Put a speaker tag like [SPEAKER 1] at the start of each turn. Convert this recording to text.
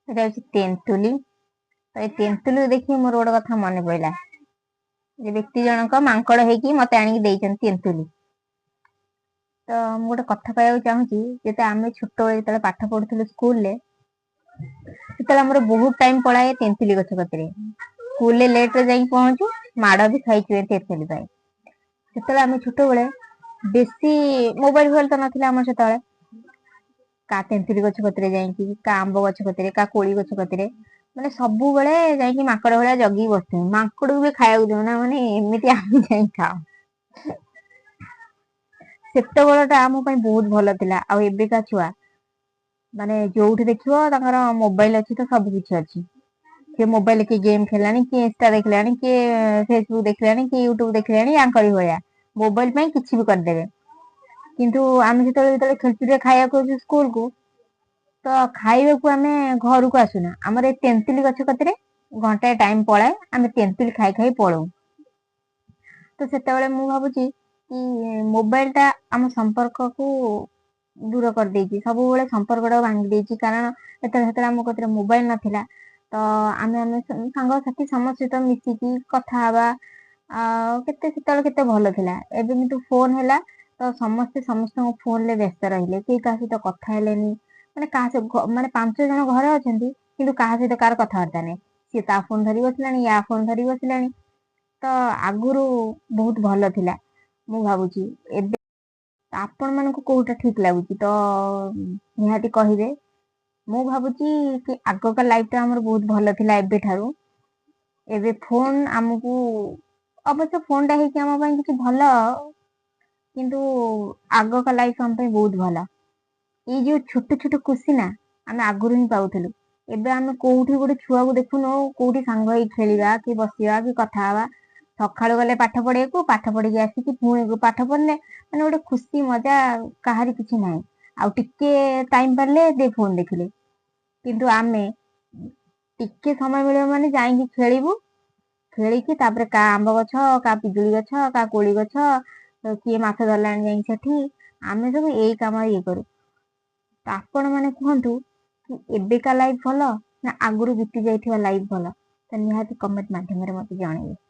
[SPEAKER 1] ଏଟା ହଉଛି ତେନ୍ତୁଲି। ତ ଏଇ ତେନ୍ତୁଲି ଦେଖି ମୋର ଗୋଟେ କଥା ମନେ ପଇଲା ଯେ ବ୍ୟକ୍ତି ଜଣକ ମାଙ୍କଡ ହେଇକି ମତେ ଆଣିକି ଦେଇଛନ୍ତି ତେନ୍ତୁଲି। ତ ମୁଁ ଗୋଟେ କଥା କହିବାକୁ ଚାହୁଁଛି, ଯେତେ ଆମେ ଛୋଟବେଳେ ଯେତେବେଳେ ପାଠ ପଢୁଥିଲୁ ସ୍କୁଲରେ, ସେତେବେଳେ ଆମର ବହୁତ ଟାଇମ ପଳାଏ ତେନ୍ତୁଲି ଗଛ କତିରେ। ସ୍କୁଲରେ ଲେଟରେ ଯାଇକି ପହଞ୍ଚୁ, ମାଡ ବି ଖାଇଛୁ ଏ ତେନ୍ତୁଲି ପାଇଁ। ସେତେବେଳେ ଆମେ ଛୋଟବେଳେ ବେଶୀ ମୋବାଇଲ ଫୋବାଇଲ ତ ନଥିଲା ଆମର ସେତେବେଳେ। କା ତେନ୍ତୁଲି ଗଛ କତିରେ ଯାଇକି, କା ଆମ୍ବ ଗଛ କତିରେ, କା କୋଳି ଗଛ କତିରେ, ମାନେ ସବୁବେଳେ ଯାଇକି ମାଙ୍କଡ ଭଳିଆ ଜଗିକି ବସିଥିବୁ। ମାଙ୍କଡକୁ ବି ଖାଇବାକୁ ଦଉନା, ମାନେ ଏମିତି ଆମେ ଯାଇକି ଖାଉ। ସେତେବେଳ ଟା ଆମ ପାଇଁ ବହୁତ ଭଲ ଥିଲା। ଆଉ ଏବେକା ଛୁଆ ମାନେ ଯୋଉଠି ଦେଖିବ ତାଙ୍କର ମୋବାଇଲ ଅଛି ତ ସବୁ କିଛି ଅଛି। କିଏ ମୋବାଇଲରେ କିଏ ଗେମ୍ ଖେଳିଲାଣି, କିଏ ଇନଷ୍ଟା ଦେଖିଲାଣି, କିଏ ଫେସବୁକ୍ ଦେଖିଲାଣି, କିଏ ୟୁଟ୍ୟୁବ ଦେଖିଲାଣି, ୟାଙ୍କରି ଭଳିଆ ମୋବାଇଲ ପାଇଁ କିଛି ବି କରିଦେବେ। କିନ୍ତୁ ଆମେ ସେତେବେଳେ ଯେତେବେଳେ ଖେଳଛୁଟିରେ ଖାଇବାକୁ ଆସୁ ସ୍କୁଲ କୁ, ତ ଖାଇବାକୁ ଆମେ ଘରକୁ ଆସୁନା, ଆମର ଏଇ ତେନ୍ତୁଲି ଗଛ କତିରେ ଘଣ୍ଟାଏ ଟାଇମ ପଳାଏ, ଆମେ ତେନ୍ତୁଲି ଖାଇ ଖାଇ ପଳଉ। ତ ସେତେବେଳେ ମୁଁ ଭାବୁଛି କି ମୋବାଇଲ ଟା ଆମ ସମ୍ପର୍କକୁ ଦୂର କରିଦେଇଛି, ସବୁବେଳେ ସମ୍ପର୍କ ଟାକୁ ଭାଙ୍ଗି ଦେଇଛି। କାରଣ ସେତେବେଳେ ଆମ କତିରେ ମୋବାଇଲ ନଥିଲା, ତ ଆମେ ଆମେ ସାଙ୍ଗସାଥି ସମସ୍ତ ସହିତ ମିଶିକି କଥା ହବା ଆଉ କେତେ ସେତେବେଳେ କେତେ ଭଲ ଥିଲା। ଏବେ କିନ୍ତୁ ଫୋନ ହେଲା ତ ସମସ୍ତେ ସମସ୍ତଙ୍କ ଫୋନ ରେ ବ୍ୟସ୍ତ ରହିଲେ, କେହି କାହା ସହିତ କଥା ହେଲେନି। ମାନେ କାହା ସହ, ମାନେ 5 ଜଣ ଘରେ ଅଛନ୍ତି କିନ୍ତୁ କାହା ସହିତ କାହାର କଥାବାର୍ତ୍ତା ନାହିଁ। ସିଏ ତା ଫୋନ ଧରି ବସିଲାଣି, ୟା ଫୋନ ଧରି ବସିଲାଣି। ତ ଆଗରୁ ବହୁତ ଭଲ ଥିଲା ମୁଁ ଭାବୁଛି। ଏବେ ଆପଣ ମାନଙ୍କୁ କୋଉଟା ଠିକ ଲାଗୁଛି ତ ନିହାତି କହିବେ। ମୁଁ ଭାବୁଛି କି ଆଗକା ଲାଇଫ ଟା ଆମର ବହୁତ ଭଲ ଥିଲା ଏବେଠାରୁ। ଏବେ ଫୋନ ଆମକୁ, ଅବଶ୍ୟ ଫୋନ ଟା ହେଇଛି ଆମ ପାଇଁ କିଛି ଭଲ, କିନ୍ତୁ ଆଗକା ଲାଇଫ ଆମ ପାଇଁ ବହୁତ ଭଲ। ଏଇ ଯୋଉ ଛୋଟ ଛୋଟ ଖୁସି ନା ଆମେ ଆଗରୁ ହିଁ ପାଉଥିଲୁ। ଏବେ ଆମେ କୋଉଠି ଗୋଟେ ଛୁଆକୁ ଦେଖୁନୁ କୋଉଠି ସାଙ୍ଗ ହେଇ ଖେଳିବା କି ବସିବା କି କଥା ହବା। ସକାଳୁ ଗଲେ ପାଠ ପଢିବାକୁ, ପାଠ ପଢିକି ଆସିକି ପୁଣି ପାଠ ପଢିଲେ, ମାନେ ଗୋଟେ ଖୁସି ମଜା କାହାରି କିଛି ନାହିଁ। ଆଉ ଟିକେ ଟାଇମ ପାରିଲେ ଦେ ଫୋନ ଦେଖିଲେ। କିନ୍ତୁ ଆମେ ଟିକେ ସମୟ ମିଳିବ ମାନେ ଯାଇକି ଖେଳିବୁ, ଖେଳିକି ତାପରେ କା ଆମ୍ବ ଗଛ, କା ପିଜୁଳି ଗଛ, କା କୋଳି ଗଛ, କିଏ ମାଛ ଧରିଲାଣି ଯାଇକି ସେଠି, ଆମେ ସବୁ ଏଇ କାମ ଇଏ କରୁ। ତ ଆପଣ ମାନେ କୁହନ୍ତୁ କି ଏବେକା ଲାଇଫ ଭଲ ନା ଆଗରୁ ବିତି ଯାଇଥିବା ଲାଇଫ ଭଲ? ତ ନିହାତି କମେଣ୍ଟ ମାଧ୍ୟମରେ ମତେ ଜଣେଇବେ।